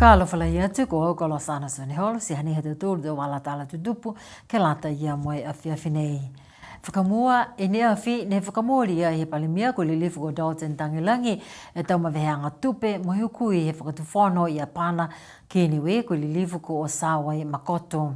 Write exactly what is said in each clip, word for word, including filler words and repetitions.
Fakaalofa lahi atu, ko au ko Losana Soneholo, ti hanei ha tautolu tau vala tala tutupu ke lata ia mo e afiafi nei. Fakamua, i ne afi, ne fakamooli ai he Palemia ko e Lilifu ko Dalton Tagelagi e tau maveheaga tupe mo e hukui he Fakatufono Iapana ki Niue, ko e Lilifu ko Osawa Makoto.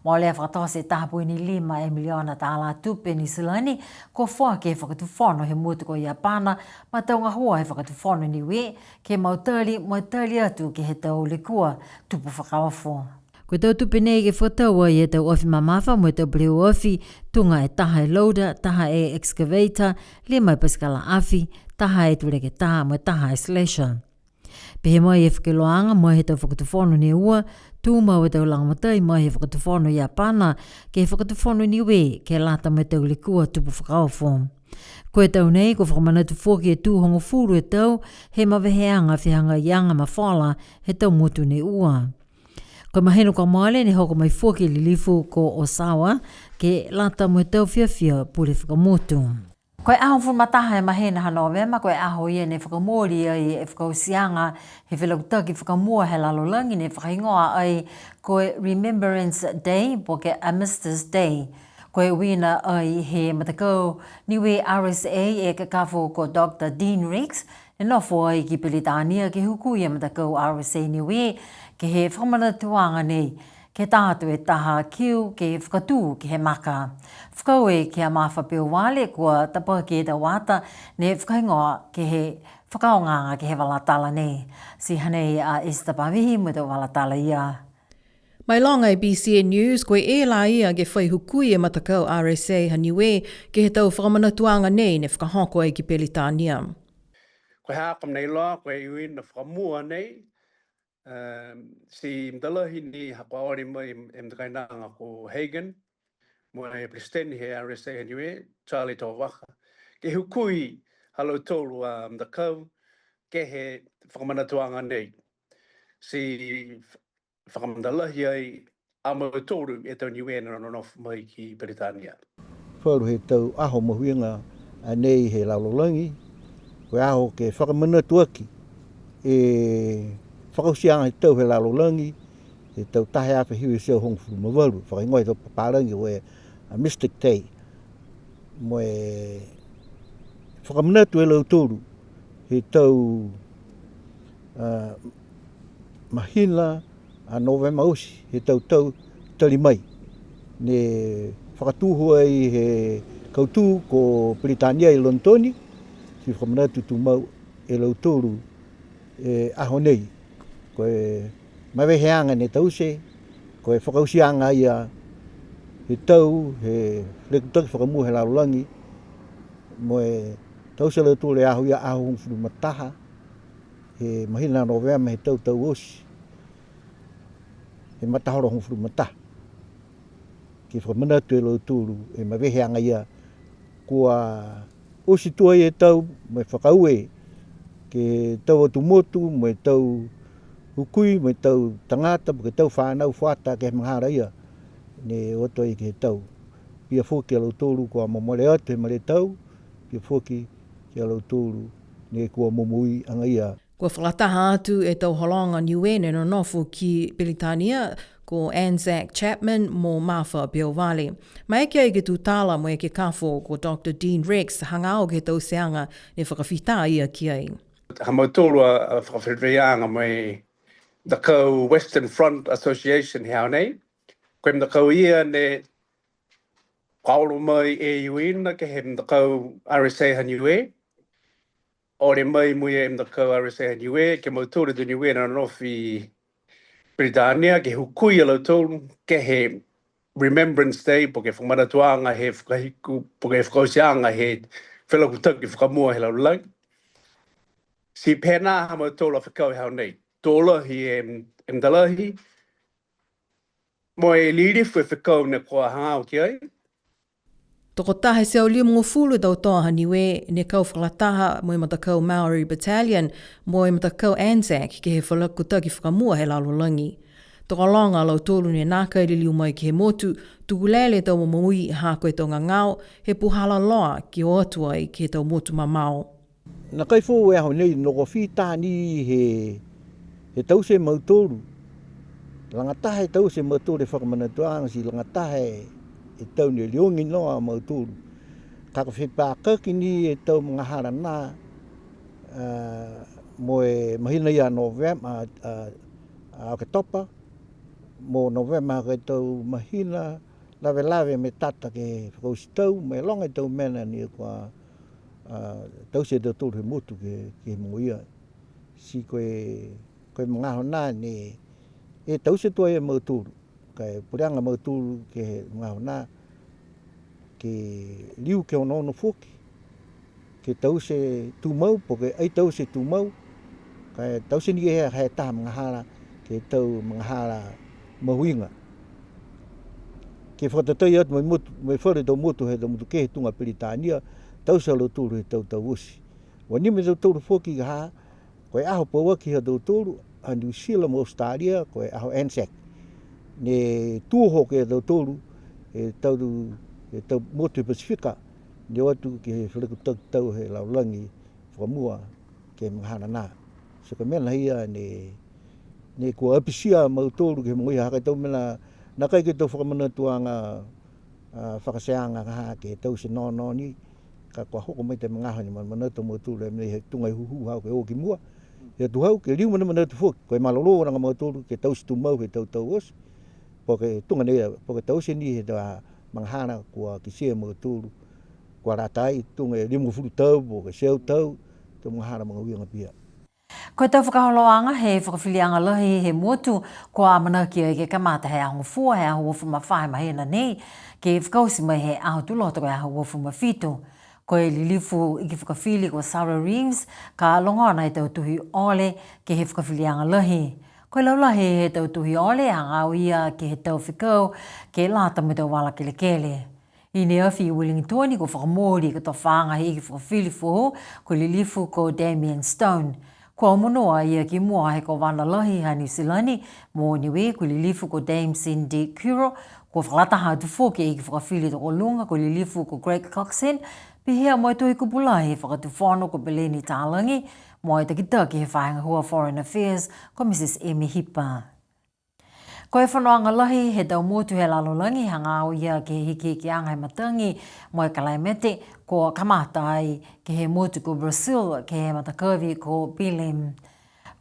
Molea fakatote e taha poini lima e miliona tālā tupe Niu Silani kua foaki he Fakatufono he motu ko Iapana, mo e tau gahua he Fakatufono Niue, ke mautali mo e tali atu ke he tau lekua tupu fakaofo. Ko e tau tupe nei ke fakatau ai e tau afi mamafa mo e tau peleoafi, tuga e taha e loader, taha e excavator, lima e pasikala afi, taha e tuleketā, mo e taha e slasher. Pehē mai e fakailoaaga mai he tau fakatufono ne ua, tumau e tau lagomatai mai he fakatufono Iapana ke he fakatufono Niue, ke lata mo e tau lekua tupu fakaofo. Ko e tau nei, kua fakamanatu foki e tū hogofulu e tau he maveheaga fehagaiaga mafola he tau motu ne ua. Ko e mahina kua mole ne hoko mai foki e Lilifu ko Osawa, ke lata mo e tau fiafia pule fakamotu. Ko e aho hogofulu ma taha e mahina ha Novema, ko e aho ia ne fakamooli ai e fakaotiaga he felakutaki fakamua he lalolagi ne fakahigoa ai ko e Remembrance Day, po ke Armistice Day. Ko e uiina ai he matakau Niue R S A e ekekafo ko Doctor Dean Rex, ne nofo ai ki Peritania ke hukui e matakau R S A Niue, ke he fakamanatuaga nei, ke tā atu e taha kiu ke fakatū ke he maka. Fakaaue ki a Mafa Peuvale, kua tapaki e tau ata ne fakahigoa ke he fakaaogaaga ke he vala tala nei. Ti hanei a Esther Pavihi mo e tau vala tala ia. Mailoga e B C N News, ko e ē lā ia ke fai hukui e matakau R S A ha Niue ke he tau fakamanatuaga nei ne fakahoko ai ki Peritania. Ko e haaku ne iloa, ko e uiina fakamua nei, um, ti matalahi ni ha kua ole mai e matakainaga ko Hagen, mo e President he R S A ha Niue, Charlie Tovaka, ke hukui ha lautolu a matakau ke he fakamanatuaga nei. Ti fakamatalahi ai a mautolu e tau Niue ne nonofo mai ki Peritania. Falu he tau aho mahuiga a nei he lalolagi, ko e aho ke fakamanatu aki e fakaotiaga he tau he lalolagi, he tau taha e afe hiva e teau hogofulu ma valu, fakahigoa he tau papalagi ko e Armistice Day. Mo e fakamanatu e lautolu he tau, a, mahina a Novema oti he tau tau tali mai. Ne fakatū ai he kautū ko Peritania i Lonitoni, ti fakamanatu tumau e lautolu e aho nei. Ko e maveheaga ne taute, ko e fakaotiaga ia he tau he lekutaki fakamua he lalolagi, mo e taute e lautolu e aho ia aho hogofulu ma taha he mahina Novema he tau tau oti, he matahola hogofulu ma taha. Ke fakamanatu e lautolu e maveheaga ia, kua oti tuai e tau, mo e fakaaue ke he tau atu motu, mo e tau hukui, mo e tau tagata, mo e tau fanau fuata ke he magahala ia ne o atu ai ke he tau. Pihia foki a lautolu kua momole atu he mole tau, pihia foki ki a lautolu ne kua momoui agaia. Kua fakalataha atu e tau hologa Niue ne nonofo ki Peritania, ko Anzac Chapman mo Martha Piovale. Maeke ai ke tutala mo e ekekafo ko Doctor Dean Rex, hagaao ke he tauteaga ne fakafita a ia ki ai. Ha mautolu a, a fakafeleveiaaga mo e matakau Western Front Association he aho nei. Ko e matakau ia ne kua olo mai e uiina ke he matakau R S A ha Niue. Ole mai mo e matakau R S A ha Niue, ke mautolu a tau Niue ne nonofo i Peritania, ke hukui a lautolu ke he Remembrance Day, po ke fakamanatuaga he fakahiku, po ke fakaotiaga he felakutaki fakamua he lalolagi. Ti pehē nā ha mautolu a fekau he aho nei. To lahi e, e matalahi, mo e lilifu e fekau ne kua hagaao ki ai. Tokotaha e teau limagofulu tau toa ha Niue ne kau fakalataha mo e matakau Maori Battalion mo e matakau Anzac ke he felakutaki fakamua he lalolagi. Tokologa a lautolu ne nākai liliu mai ke he motu, tukulele e tau momoui ha ko e tau gagao, he puhala loa ke o atu ai ke he tau motu mamao. Nākai foou e aho nei, ne kua fita ni he he taute e mautolu. Lagataha e taute e mautolu e fakamanatuaga, ti lagataha e tau ne liogi noa a mautolu. Ka ko e fepakaki ni e tau magahala nā, a, mo e mahina ia Novema, a, a, a Oketopa, mo Novema, ko e tau mahina lavelave matata ke fakaoti tau, mo e loga e tau mena ne kua, a, taute e tautolu he motu ke, ke he mogo ia. Ti ko e, ko e magaaho nā ne, e taute tuai e mautolu. Ka e puleaga a mautolu ke he magaaho nā, ke liu ke onoono foki, ke taute tumau, po ke ai taute tumau, ka e taute ni e he taha magahala, ke he tau magahala mahuiga. Ke fakatatai atu mo e motu, mo e falu tau motu he tau motu kehe tuga Peritania, taute a lautolu he tau tau oti. Ua nimo e tautolu foki ka ha, ko e aho pauaki ha tautolu, a New Zealand mo Australia, ko e aho Anzac. Ne tū hoko e tautolu, e tau, e tau motu he Pasifika, ne o atu ke he felakutaki tau he lalolagi fakamua ke he magaaho nā. So ko e mena ia ne, ne kua apitia a mautolu ke he mogo ia ha ko e tau mena, nākai ko e tau fakamanatuaga, a, fakateaga ka ha ke taute noa noa ni, ka kua hoko mai e tau magaaho ne manamanatu a mautolu e mena he tuga e hūhū hau ke o ki mua. He atu hau, ke liu manamanatu foki, ko e malolō a mautolu ke taute tumau he tau tau oti. Po ke tuga nei, po ke taute ni he tau magahala kua kitia e mautolu. Kua lata ai tuga e limagofulu tau, po ke teau tau, tau magahala magahala pihia. Ko e tau fakaholoaga he fakafiliaga lahi he motu, kua amanaki ai ke kamata he aho Gofua, he aho uafulu ma fā he mahina nei, ke fakaoti mai he aho Tuloto ko e aho uafulu ma fitu. Ko e lilifu iki fakafili ko Sarah Reeves, ka logona e tau tohi ole ke he fakafiliaga lahi. Ko e laulahi he tau tohi ole, hagaao ia ke he tau fekau, ke lata mo e tau vala kelekele. I ne afi i Wellington, kua fakamooli e kotofaaga he iki fakafili foou, ko e lilifu ko Damien Stone. Kua omonuo a ia ki mua he Kovana Lahi ha Niu Silani mo Niue, ko e lilifu ko Dame Cindy Kiro. Kua fakalataha atu foki e iki fakafili tokoluga, ko e lilifu ko Greg Coxon, pihia mo e Tohikupu Lahi he Fakatufono ko Peleni Talagi, mo e takitaki he faahi gahua Foreign Affairs, ko Mrs Emi Hipa. Ko e fonoaga lahi he tau motu he lalolagi, hagaao ia ke he hikihikiaga he matagi mo e kalaimete, kua kamata ai ke he motu ko Brazil, ke he matakavi ko Belém.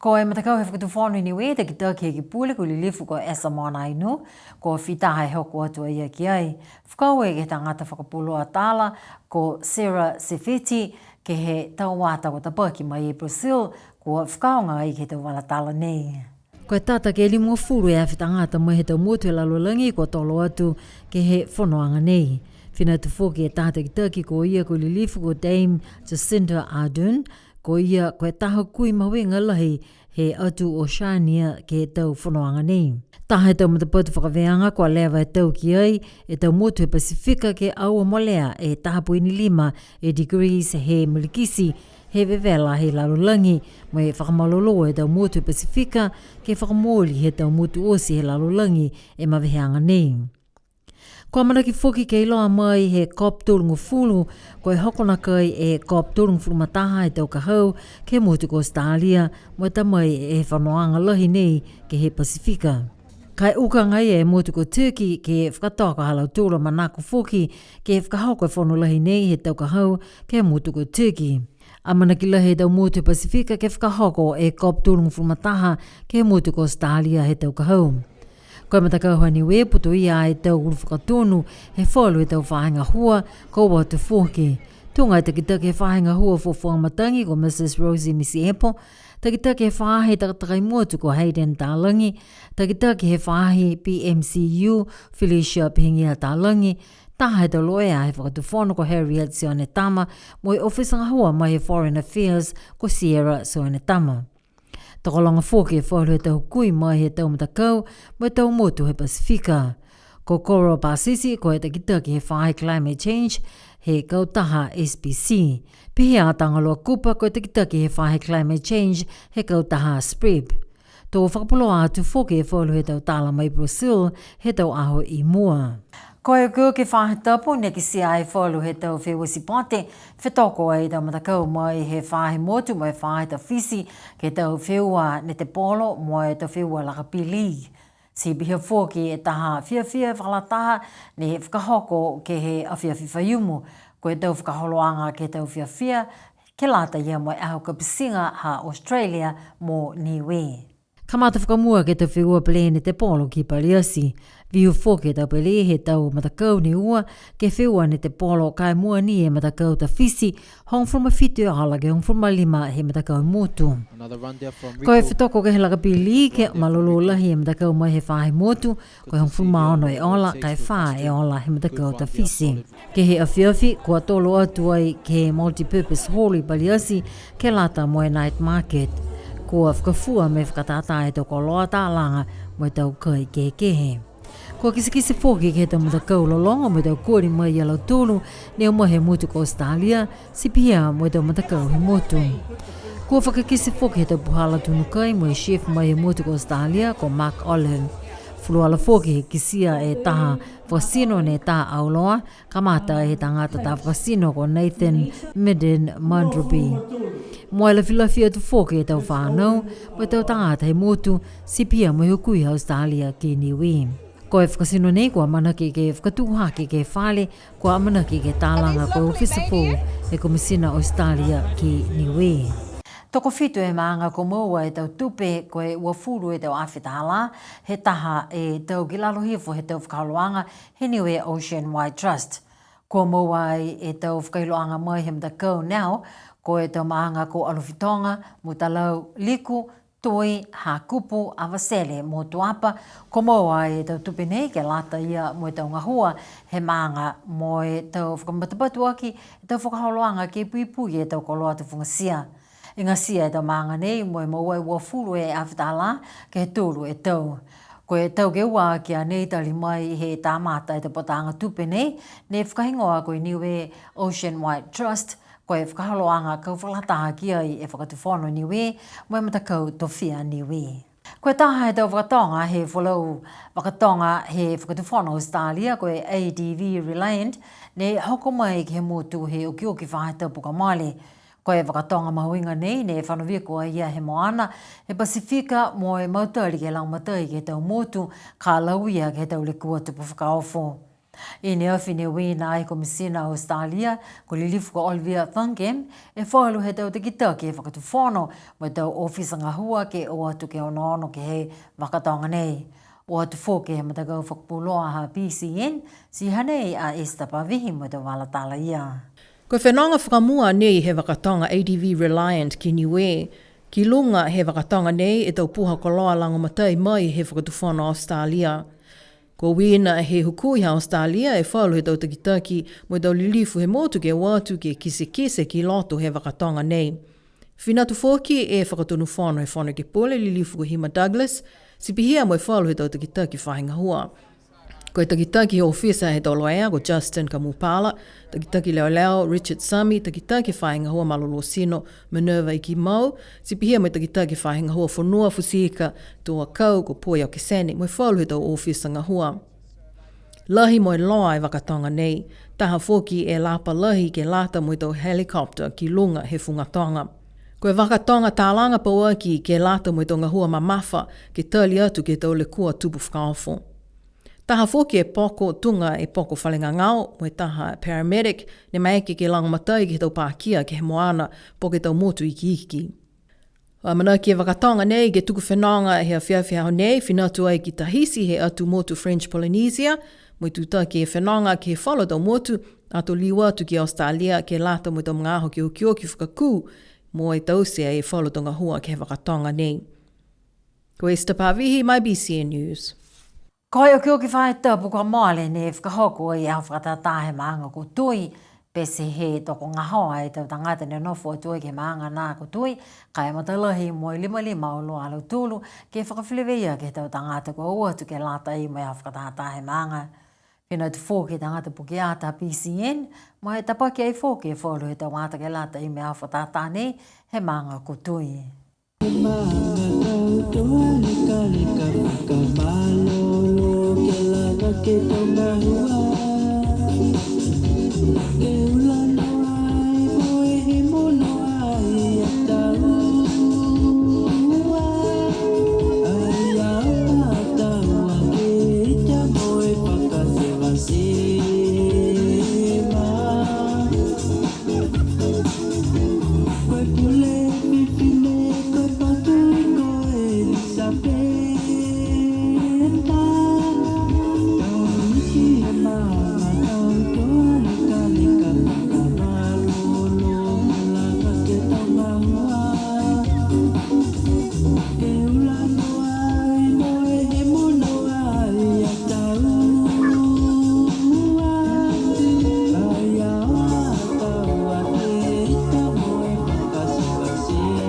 Ko e matakau he Fakatufono Niue, takitaki he Ekepule ko e lilifu ko Esa Moana Ainuu, kua fita he hoko atu a ia ki ai. Fakaaue ke he tagata fakapuloa tala ko Sarah Sefeti, ke he tau ata kua tapaki mai i Brazil, kua fakaaoga ai ke he tau vala tala nei. Ko e tata ke limagofulu e afe tagata mai he tau motu he lalolagi kua tolo atu ke he fonoaga nei. Fina atu foki e taha takitaki ko ia ko e lilifu ko Dame Jacinda Ardern, ko ia ko e taha hukui mahuiga lahi he atu Oceania ke he tau fonoaga nei. Taha he tau matapatu fakavēaga kua leva e tau ki ai e tau motu he Pasifika ke aua molea e taha poini lima e degrees he milikiti, he vevela he lalolagi, mo e fakamalolō e tau motu he Pasifika, ke fakamooli he tau motu oti he lalolagi e maveheaga nei. Kua amanaki foki ke iloa mai he COP tolugofulu, ko e hoko nākai e COP tolugofulu ma taha he tau ka hau, ke he motu ko Australia, mo e ta mai e fonoaga lahi nei ke he Pasifika. Ka e uka agaia e motu ko Turkey ke fakatoka ha lautolu a manako foki ke fakahoko e fono lahi nei he tau ka hau ke he motu ko Turkey. Amanaki lahi e tau motu he Pasifika ke fakahoko e COP tolugofulu ma taha ke he motu ko Australia he tau ka hau. Ko e matakau ha Niue putoia e tau ulu fakatonu he falu he tau faahi gahua, kua o atu foki. Tuga e takitaki he faahi gahua fuafua matagi ko Mrs Rosie Misiepo, takitaki he faahi takatakai motu ko Hayden Talagi, takitaki he faahi PMCU Felicia Pihigia Talagi, taha he tau loea he Fakatufono ko Harriet Sionetama, mo e ofisa gahua mai he Foreign Affairs ko Sierra Sionetama. Tokologa foki e falu he tau hukui mai he tau matakau mo e tau motu he Pasifika. Ko Coral Pasisi ko e takitaki he faahi Climate Change he kautaha SPC. Pihia a Tagaloa Kupa ko e takitaki he faahi Climate Change he kautaha SPREP. To fakapuloa atu foki e falu he tau tala mai Brazil he tau aho i mua. Ko e okioki faahi tapu ne kitia ai falu he tau feua sipote, fetoko ai e tau matakau mai he faahi motu mo e faahi tau Fisi, ke he tau feua netepolo mo e tau feua lakapi league. Ti pihia foki e taha fiafia fakalataha ne fakahoko ke he afiafi Faiumu, ko e tau fakaholoaga ke he tau fiafia, ke lata ia mo e aho kapitiga ha Australia mo Niue. Kamata fakamua ke he tau feua pele netepolo ki Paliati. Vihu foki e tau pele he tau matakau ne ua ke he feua netepolo, ka e mua ni e matakau ta Fisi, hogofulu ma fitu e ola ke hogofulu ma lima he matakau motu. Ko e fetoko ke he lakapi league, malolō lahi e matakau mai he faahi motu, ko e hogofulu ma ono e ola, ka e fā e ola he matakau ta Fisi. Ke he afiafi, kua tolo atu ai ke he Multipurpose Hall i Paliati, ke lata mo e night market. Kua fakafua mo e fakatātā e tau koloa, talaga mo e tau kai kehekehe. Kua kitekite foki ke he tau matakau lologo mo e tau koli mai ia lautolu ne o mai he motu ko Australia, ti pihia mo e tau matakau he motu. Kua fakakite foki he tau puhala tunu kai mo e chef mai he motu ko Australia ko Mark Olive. Fuluola foki he kitia e taha fakatino ne tā auloa, kamata he tagata tā fakatino ko Nathan Midden Mandraby. Mo e lafilafi atu foki e tau fanau mo e tau tagata he motu, ti pihia mo e hukui ha Australia ki Niue. Ko e fakatino nei kua amanaki ke fakatū hake ke he fale, kua amanaki ke talaga ko e ofisa foou he Komisina Australia ki Niue. Tokofitu e maaga kua moua e tau tupe, ko e uafulu e tau afe tālā, he taha e tau ki lalo hifo he tau fakaholoaga he Niue Ocean Wide Trust. Kua moua ai e tau fakailoaga mai he matakau NAL, ko e tau maaga ko Alofi Toga, Mutalau, Liku, Toi, Hakupu, Avatele mo Tuapa, kua moua ai e tau tupe nei ke lata ia mo e tau gahua he maaga mo e tau fakamatapatu aki e tau fakaholoaga ke puipui e tau koloa tufugatia. Igatia e tau maaga nei mo e moua e uafulu e afe tālā ke he tolu e tau. Ko e tau ke ua aki a nei tali mai he kamata e tau pataga tupe nei, ne fakahigoa ko e Niue Ocean Wide Trust, ko e fakaholoaga kau fakalataha ki ai e Fakatufono Niue mo e Matakau Tofia Niue. Ko e taha he tau fakatoga he folau fakatoga he Fakatufono Australia, ko e A D V Reliant, ne hoko mai ke he motu he okioki faahi tapu kua mole. Ko e fakatoga mahuiga nei ne fano viko ai ia he moana he Pasifika mo e mautali ke lagomatai ke he tau motu ka lauia ke he tau lekua tupu fakaofo. I ne afi ne uiina ai e Komisina Australia, ko e Lilifu ko Olivia Thangkham, e falu he tau takitaki he Fakatufono mo e tau ofisa gahua ke o atu ke onoono ke he fakatoga nei. O atu foki he matakau fakapuloa ha B C N, ti hanei a Esther Pavihi mo e tau vala tala ia. Ko e fenoga fakamua nei he fakatoga A D V Reliant ki Niue, ki luga he fakatoga nei e tau puha koloa lagomatai mai he Fakatufono Australia. Kua uiina he hukui ha Australia e falu he tau takitaki mo e tau lilifu he motu ke o atu ke kitekite ki loto he fakatoga nei. Fina atu foki e Fakatonu Fono he Fono Ekepule, Lilifu ko Hima Douglas, ti pihia mo e falu he tau takitaki faahi gahua. Ko e takitaki he ofisa he tau loea ko Justin Kamupala, takitaki leoleo Richard Sami, takitaki faahi gahua malolō tino Minerva Ikimau, ti pihia mo e takitaki faahi gahua fonua, futi ika, tō akau ko Poi Okesene, mo e falu he tau ofisa gahua. Lahi mo e loa e fakatoga nei, taha foki e lapa lahi ke lata mo e tau helicopter ki luga he fugatoga. Ko e fakatoga talaga pauaki ke lata mo e tau gahua mamafa ke tali atu ke he tau lekua tupu fakaofo. Taha foki e poko, tuga e poko fale gagao, mo e taha paramedic, ne maeke ke lagomatai ke he tau pakia ke he moana, po ke tau motu ikiiki. Amanaki e fakatoga nei ke tuku fenoga he afiafi aho nei, fina atu ai ki Tahiti he atu motu French Polynesia, mo e tutaki e fenoga ke he falu tau motu, ato liu atu ki Australia ke lata mo e tau magaaho ke okioki fakakū, mo e taute e falu tau gahua ke he fakatoga nei. Ko Esther Pavihi, mai B C N News. Ko e okioki faahi tapu kua mole ne fakahoko ai e aho fakatātā he maaga ko Toi, pete he tokogahoa e tau tagata ne nofo atu ai ke he maaga nā ko Toi, ka e matalahi mo e limalima auloa a lautolu ke fakafeleveia ke he tau tagata kua o atu ke lata ai mo e aho fakatātā he maaga. Fina atu foki e tagata pukeata B C N, mo e tapaki ai foki e falu he tau ata ke lata ai mo e aho fakatātā nei he maaga ko Toi. Ke tau gahua, ke ula noa ai, mo e himo noa ai a taua. Ai a taua ke ita mo e fakasevaseva. Ko e pule fifine, ko e patu, ko Elisapeta. Tau iti e mama, tau tolu ka leka, ka malolo, ka laka ke tau gahua. Ke ula noa ai, mo e himo noa ai a taua. Ai a taua ke ita mo e fakasevaseva.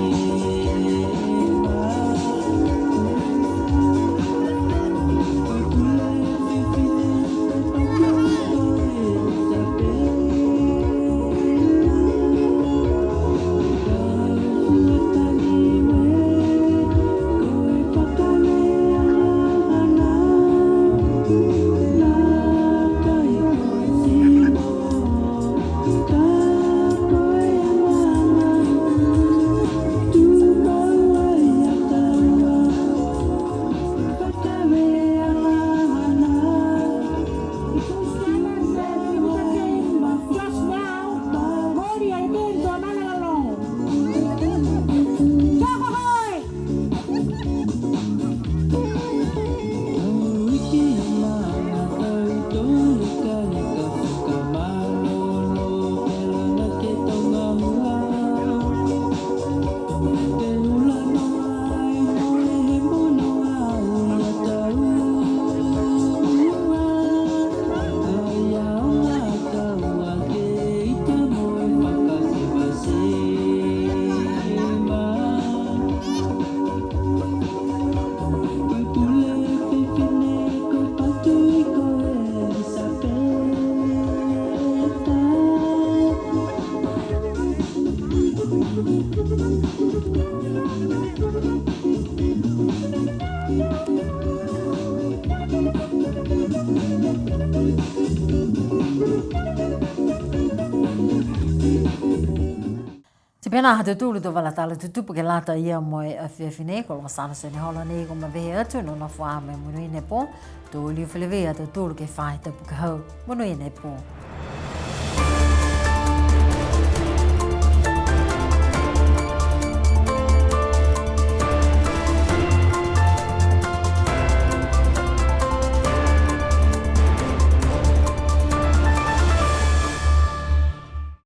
Ti pihia ha tautolu a tau vala tala tutupu ke lata ia mo e afiafi nei, ko Losana Sioneholo nei kua mavehe atu, nonofo ā mo e monuina e pō, to liu feleveia a tautolu ke he faahi tapu ka hau, monuina e pō.